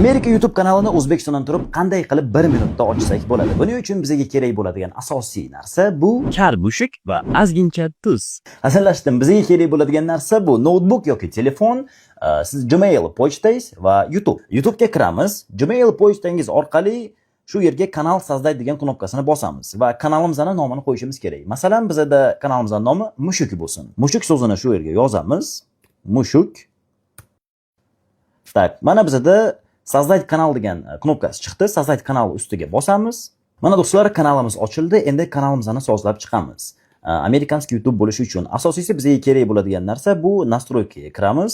Amerika YouTube kanalini O'zbekistondan turib qanday qilib 1 minutda ochsak bo'ladi? Buning uchun bizga kerak bo'ladigan asosiy narsa bu Kar mushuk va ozgincha tuz. Hazillashdim. Bizga kerak bo'ladigan narsa bu noutbuk yoki telefon, siz Gmail pochtangiz va YouTube. YouTubega kiramiz. Gmail pochtangiz orqali shu yerga "Канал создать" degan knopkasini bosamiz va kanalimizni nomini qo'yishimiz kerak. Masalan, bizada kanalimizning nomi Mushuk bo'lsin. Mushuk so'zini shu yerga yozamiz. Mushuk. Так, mana bizada "Создать канал" degan knopkasi chiqdi. "Создать канал" ustiga bosamiz. Mana, do'stlar, kanalimiz ochildi. Endi kanalimizni sozlab chiqamiz. Американский YouTube bo'lishi uchun asosiysi bizga kerak bo'ladigan narsa bu настройка ga kiramiz.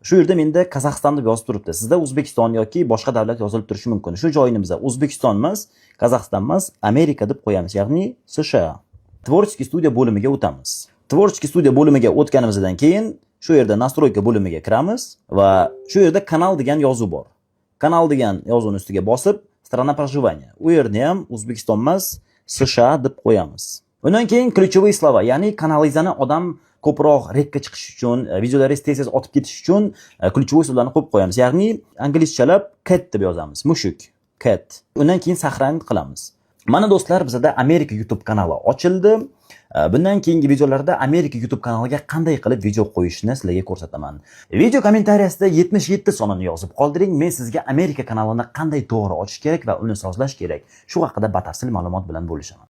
Shu yerda menda Qozog'iston deb yozib turibdi. Sizda O'zbekiston yoki boshqa davlat yozilib turishi mumkin. Shu joyini biza O'zbekiston emas, Qozog'iston emas, Amerika deb qo'yamiz, ya'ni США. Творческий студия bo'limiga o'tamiz. Творческий студия bo'limiga o'tganimizdan keyin shu yerda настройка bo'limiga kiramiz va shu yerda "Канал" degan yozuv bor. "Канал" degan yozuvni ustiga bosib, "Страна проживания". U yerni ham O'zbekiston emas, США deb qo'yamiz. Undan keyin ключевые слова, ya'ni kanalingizni odam ko'proq рек ka chiqish uchun, videolaringiz tez-tez otib ketish uchun ключевой so'zlarni qo'yib qo'yamiz. Ya'ni inglizchalab cat deb yozamiz. Mushuk, cat. Undan keyin сохранить qilamiz. Mana, do'stlar, bizada Amerika YouTube kanali ochildi. Bundan keyingi videolarda Amerika YouTube kanaliga qanday qilib video qo'yishni sizlarga ko'rsataman. Video kommentariyasida 77 sonini yozib qoldiring. Men sizga Amerika kanalini qanday to'g'ri ochish kerak va uni sozlash kerak, shu haqida batafsil ma'lumot bilan bo'lishaman.